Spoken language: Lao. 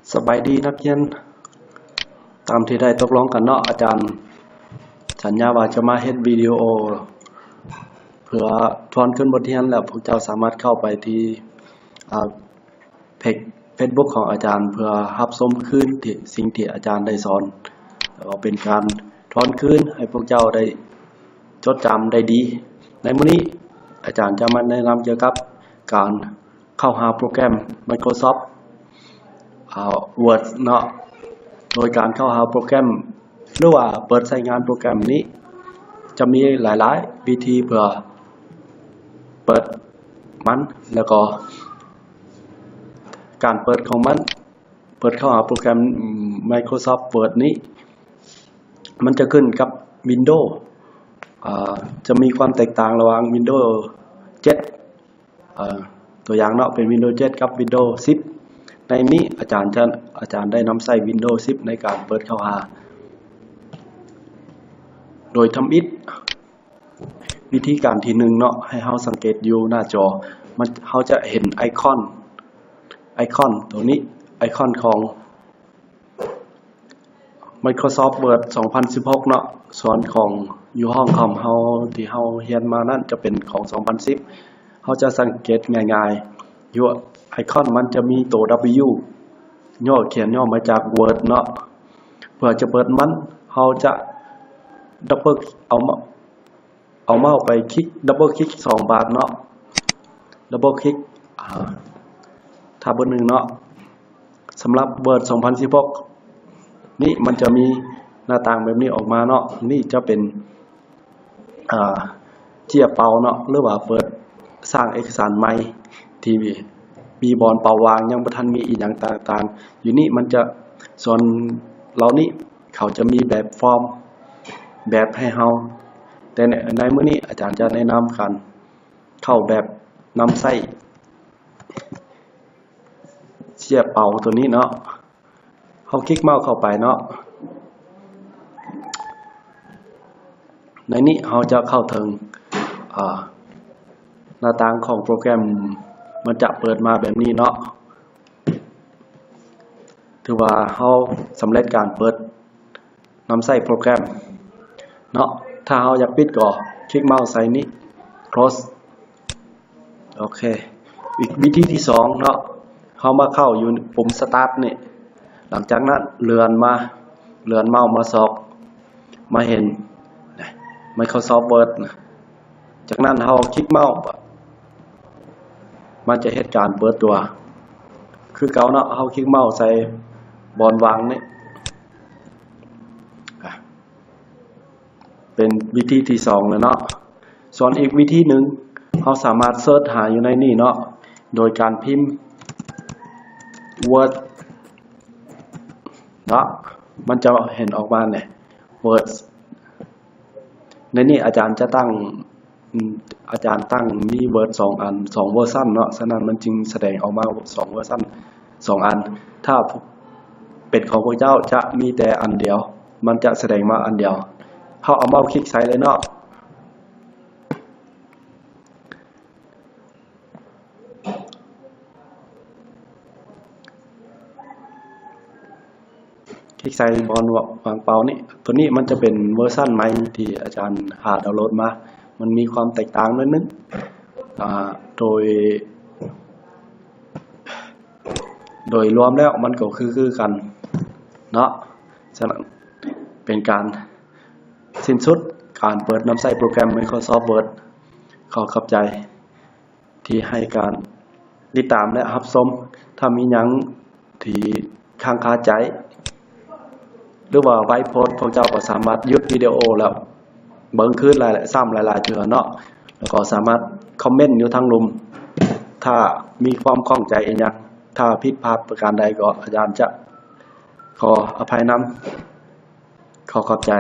ສະບາຍດີນັກຮຽນ, ຕາມທີ່ໄດ້ຕົກລົງກັນເນາະ, ອາຈານສັນຍາວ່າຈະມາເຮັດວິດີໂອເພື່ອທວນຄືນບົດຮຽນ ແລ້ວພວກເຈົ້າສາມາດເຂົ້າໄປທີ່ ອາ ເພຈເຟສບຸກຂອງອາຈານ ເພື່ອຮັບຊົມຄືນທີ່ ສິ່ງທີ່ອາຈານໄດ້ສອນ, ແລ້ວກໍເປັນການທວນຄືນໃຫ້ພວກເຈົ້າໄດ້ຈົດຈຳໄດ້ດີ. ໃນມື້ນີ້ອາຈານຈະມາແນະນຳກ່ຽວກັບການ ເຂົ້າຫາໂປຣແກຣມ Microsoft ເອີ Word ເນາະ. ໂດຍການເຂົ້າຫາໂປຣແກຣມ ຫຼືວ່າເປີດໃຊ້ງານໂປຣແກຣມນີ້ ຈະມີຫຼາຍໆວິທີເພື່ອເປີດມັນ ແລ້ວກໍການເປີດຂອງມັນ, ເປີດເຂົ້າຫາໂປຣແກຣມ Microsoft Word ນີ້ ມັນຈະຂຶ້ນກັບ Windows ເອີ ຈະມີຄວາມແຕກຕ່າງລະຫວ່າງ Windows ເຈັດ ເອີ ຕົວຢ່າງເນາະ ເປັນ Windows ເຈັດ ກັບ Windows ສິບ. ໃນນີ້ອາຈານຈະ ອາຈານໄດ້ນຳໃຊ້ Windows ສິບ ໃນການເປີດເຂົ້າຫາ. ໂດຍທຳອິດ ວິທີການທີໜຶ່ງເນາະ ໃຫ້ເຮົາສັງເກດຢູ່ໜ້າຈໍ ມັນ ເຮົາຈະເຫັນໄອຄອນ ໄອຄອນຕົວນີ້ ໄອຄອນຂອງ Microsoft Word ສອງພັນສິບຫົກເນາະ. ສ່ວນຂອງຢູ່ຫ້ອງຄອມເຮົາທີ່ເຮົາຮຽນມານັ້ນຈະເປັນຂອງສອງພັນສິບ. ເຮົາຈະສັງເກດງ່າຍໆ ຢູ່ໄອຄອນມັນຈະມີໂຕ W ຫຍໍ້ ຂຽນຫຍໍ້ມາຈາກ Word ເນາະ. ເພື່ອຈະເປີດມັນ ເຮົາຈະດັບເບິນ ເອົາມາ ເອົາເມົາສ໌ໄປຄລິກ ດັບເບິນຄລິກສອງບາດເນາະ ດັບເບິນຄລິກ ອາ ຖ້າເບີໜຶ່ງເນາະ. ສຳລັບ Word ສອງພັນສິບຫົກນີ້ ມັນຈະມີໜ້າຕ່າງແບບນີ້ອອກມາເນາະ. ນີ້ຈະເປັນ ອາ ເຈ້ຍເປົ່າເນາະ ຫຼືວ່າເປີດສ້າງເອກະສານໃໝ່ທີ່ມີບ່ອນເປົ່າວ່າງ ຍັງບໍ່ທັນມີອີ່ຫຍັງຕ່າງໆຢູ່ນີ້. ມັນຈະ ສ່ວນເຫຼົ່ານີ້ ເຂົາຈະມີແບບຟອມ ແບບໃຫ້ເຮົາ, ແຕ່ໃນ ໃນມື້ນີ້ອາຈານຈະແນະນຳການເຂົ້າແບບນຳໃຊ້ເຈ້ຍເປົ່າຕົວນີ້ເນາະ. ເຮົາຄລິກເມົາສ໌ເຂົ້າໄປເນາະ, ໃນນີ້ເຮົາຈະເຂົ້າເຖິງ ອາ ໜ້າຕ່າງຂອງໂປຣແກຣມ ມັນຈະເປີດມາແບບນີ້ເນາະ. ຖືວ່າເຮົາສຳເລັດການເປີດນຳໃຊ້ໂປຣແກຣມເນາະ. ຖ້າເຮົາຢາກປິດກໍຄລິກເມົາສ໌ໃສ່ນີ້ close. ໂອເຄ ອີກວິທີທີສອງເນາະ, ເຮົາມາເຂົ້າຢູ່ປຸ່ມ Start ນີ້, ຫຼັງຈາກນັ້ນເລື່ອນມາ ເລື່ອນເມົາສ໌ມາຊອກ ມາເຫັນ Microsoft Word ນະ. ຈາກນັ້ນເຮົາຄລິກເມົາສ໌ ມັນຈະເຮັດການເປີດຕົວຄືເກົ່າເນາະ. ເຮົາຄລິກເມົາສ໌ໃສ່ບ່ອນວ່າງນີ້ ອາ ເປັນວິທີທີສອງແລ້ວເນາະ. ສ່ວນອີກວິທີໜຶ່ງ ເຮົາສາມາດເສີດຫາຢູ່ໃນນີ້ເນາະ ໂດຍການພິມ Word ເນາະ, ມັນຈະເຫັນອອກມານີ້ Word. ໃນນີ້ອາຈານຈະຕັ້ງ ອາຈານຕັ້ງມີ Word ສອງອັນ ສອງເວີຊັນເນາະ, ສະນັ້ນມັນຈຶ່ງສະແດງອອກມາສອງເວີຊັນ ສອງອັນ. ຖ້າເປັນຂອງພວກເຈົ້າຈະມີແຕ່ອັນດຽວ, ມັນຈະສະແດງມາອັນດຽວ. ເຮົາເອົາເມົາສ໌ຄລິກໃສ່ເລີຍເນາະ. ຄລິກໃສ່ບ່ອນວ່າງເປົ່ານີ້. ຕົວນີ້ມັນຈະເປັນເວີຊັນໃໝ່ທີ່ອາຈານຫາດາວໂຫຼດມາ. ມັນມີຄວາມແຕກຕ່າງໜ້ອຍໜຶ່ງ, ອາ ໂດຍ ໂດຍລວມແລ້ວມັນກໍຄື ຄືກັນເນາະ. ສະນັ້ນເປັນການສິ້ນສຸດການເປີດນຳໃຊ້ໂປຣແກຣມ Microsoft Word. ຂໍຂອບໃຈ ທີ່ໃຫ້ການຕິດຕາມ ແລະ ຮັບຊົມ. ຖ້າມີຫຍັງທີ່ຄ້າງຄາໃຈ ຫຼືວ່າໄວໂພດ, ພວກເຈົ້າກໍສາມາດຢຸດວິດີໂອແລ້ວເບິ່ງຄືນຫຼາຍໆ ຊ້ຳຫຼາຍໆເທື່ອເນາະ, ແລ້ວກໍສາມາດຄອມເມັນຢູ່ທາງລຸ່ມ ຖ້າມີຄວາມຂ້ອງໃຈອີ່ຫຍັງ. ຖ້າຜິດພາດປະການໃດກໍອາຈານຈະຂໍອະໄພນຳ. ຂໍຂອບໃຈ.